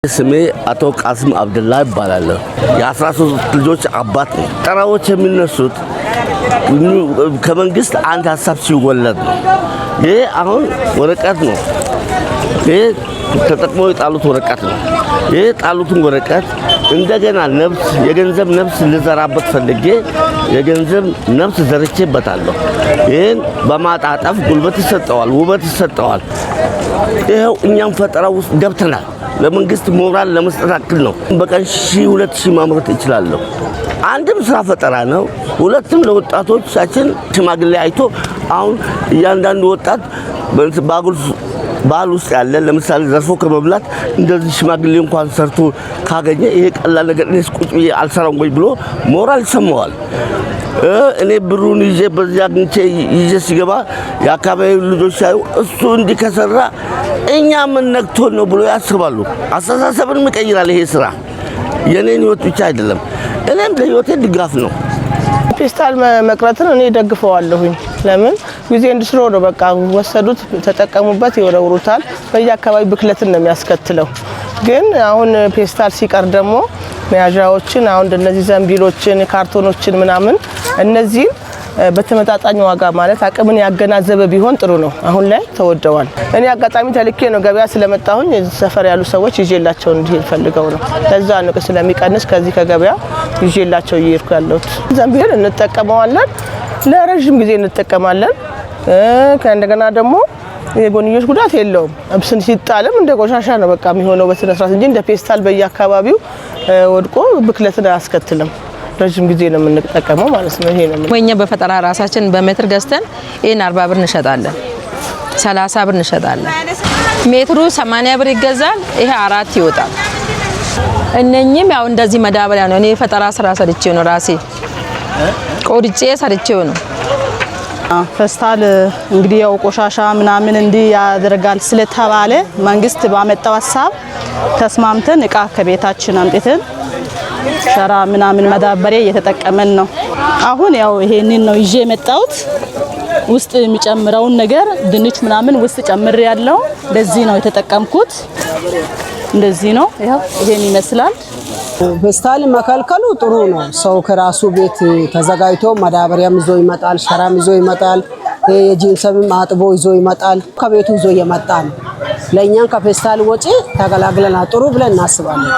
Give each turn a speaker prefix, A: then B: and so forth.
A: ስሜ አቶ ቃስም አብደላ ይባላለሁ። የ13 ልጆች አባት ነው። ፈጠራዎች የሚነሱት ከመንግስት አንድ ሀሳብ ሲወለድ ነው። ይሄ አሁን ወረቀት ነው። ይሄ ተጠቅሞ የጣሉት ወረቀት ነው። ይሄ የጣሉትን ወረቀት እንደገና ነፍስ፣ የገንዘብ ነፍስ ልዘራበት ፈልጌ የገንዘብ ነፍስ ዘርቼበታለሁ። ይህን በማጣጠፍ ጉልበት ይሰጠዋል፣ ውበት ይሰጠዋል። ይኸው እኛም ፈጠራ ውስጥ ገብተናል። ለመንግስት ሞራል ለመስጠት አክል ነው። በቀን 1000፣ 2000 ማምረት እችላለሁ። አንድም ስራ ፈጠራ ነው። ሁለትም ለወጣቶቻችን ሽማግሌ አይቶ አሁን እያንዳንዱ ወጣት ባጉል ባህል ውስጥ ያለ፣ ለምሳሌ ዘርፎ ከመብላት እንደዚህ ሽማግሌ እንኳን ሰርቶ ካገኘ ይሄ ቀላል ነገር፣ እኔስ ቁጭ ብዬ አልሰራም ወይ ብሎ ሞራል ይሰማዋል። እኔ ብሩን ይዤ በዚህ አግኝቼ ይዤ ሲገባ የአካባቢ ልጆች ሲያዩ እሱ እንዲህ ከሰራ እኛ ምን ነክቶን ነው ብሎ ያስባሉ። አስተሳሰብንም ይቀይራል ይሄ ስራ። የኔን ህይወት ብቻ አይደለም፣ እኔም ለህይወቴ ድጋፍ ነው።
B: ፌስታል መቅረትን እኔ ደግፈዋለሁኝ። ለምን ጊዜ እንድስሮ ነው። በቃ ወሰዱት፣ ተጠቀሙበት፣ ይወረውሩታል። በየአካባቢ ብክለትን ነው የሚያስከትለው። ግን አሁን ፌስታል ሲቀር ደግሞ መያዣዎችን፣ አሁን እንደነዚህ ዘንቢሎችን፣ ካርቶኖችን ምናምን እነዚህን በተመጣጣኝ ዋጋ፣ ማለት አቅምን ያገናዘበ ቢሆን ጥሩ ነው። አሁን ላይ ተወደዋል። እኔ አጋጣሚ ተልኬ ነው ገበያ ስለመጣሁኝ ሰፈር ያሉ ሰዎች ይዤላቸው እንዲሄድ ፈልገው ነው። ለዛ ነው ስለሚቀንስ ከዚህ ከገበያ ይዤላቸው እየሄድኩ ያለሁት። ዘንቢል እንጠቀመዋለን፣ ለረዥም ጊዜ እንጠቀማለን። ከእንደገና ደግሞ የጎንዮሽ ጉዳት የለውም። እብስን ሲጣልም እንደ ቆሻሻ ነው በቃ የሚሆነው በስነ ስርዓት እንጂ እንደ ፌስታል በየአካባቢው ወድቆ ብክለትን አያስከትልም። ረዥም ጊዜ ነው የምንጠቀመው ማለት ነው። ይሄ ነው።
C: እኛ በፈጠራ ራሳችን በሜትር ገዝተን ይሄን 40 ብር እንሸጣለን፣ 30 ብር እንሸጣለን። ሜትሩ 80 ብር ይገዛል። ይሄ አራት ይወጣል። እነኚህም ያው እንደዚህ መዳበሪያ ነው። እኔ የፈጠራ ስራ ሰርቼ ነው፣ ራሴ ቆርጬ ሰርቼው ነው።
D: ፌስታል እንግዲህ ያው ቆሻሻ ምናምን እንዲህ ያደርጋል ስለተባለ መንግስት ባመጣው ሀሳብ ተስማምተን እቃ ከቤታችን አምጥተን ሸራ ምናምን መዳበሪያ እየተጠቀመን ነው። አሁን ያው ይሄንን ነው ይዤ የመጣሁት። ውስጥ የሚጨምረውን ነገር ድንች ምናምን ውስጥ ጨምሬ ያለው በዚህ ነው የተጠቀምኩት። እንደዚህ ነው፣ ያው ይሄን ይመስላል።
E: ፌስታል መከልከሉ ጥሩ ነው። ሰው ከራሱ ቤት ተዘጋጅቶ ማዳበሪያም ይዞ ይመጣል፣ ሸራም ይዞ ይመጣል፣ የጂንሰምም አጥቦ ይዞ ይመጣል። ከቤቱ ይዞ እየመጣ ነው። ለእኛም ከፌስታል ወጪ ተገላግለናል። ጥሩ ብለን እናስባለን።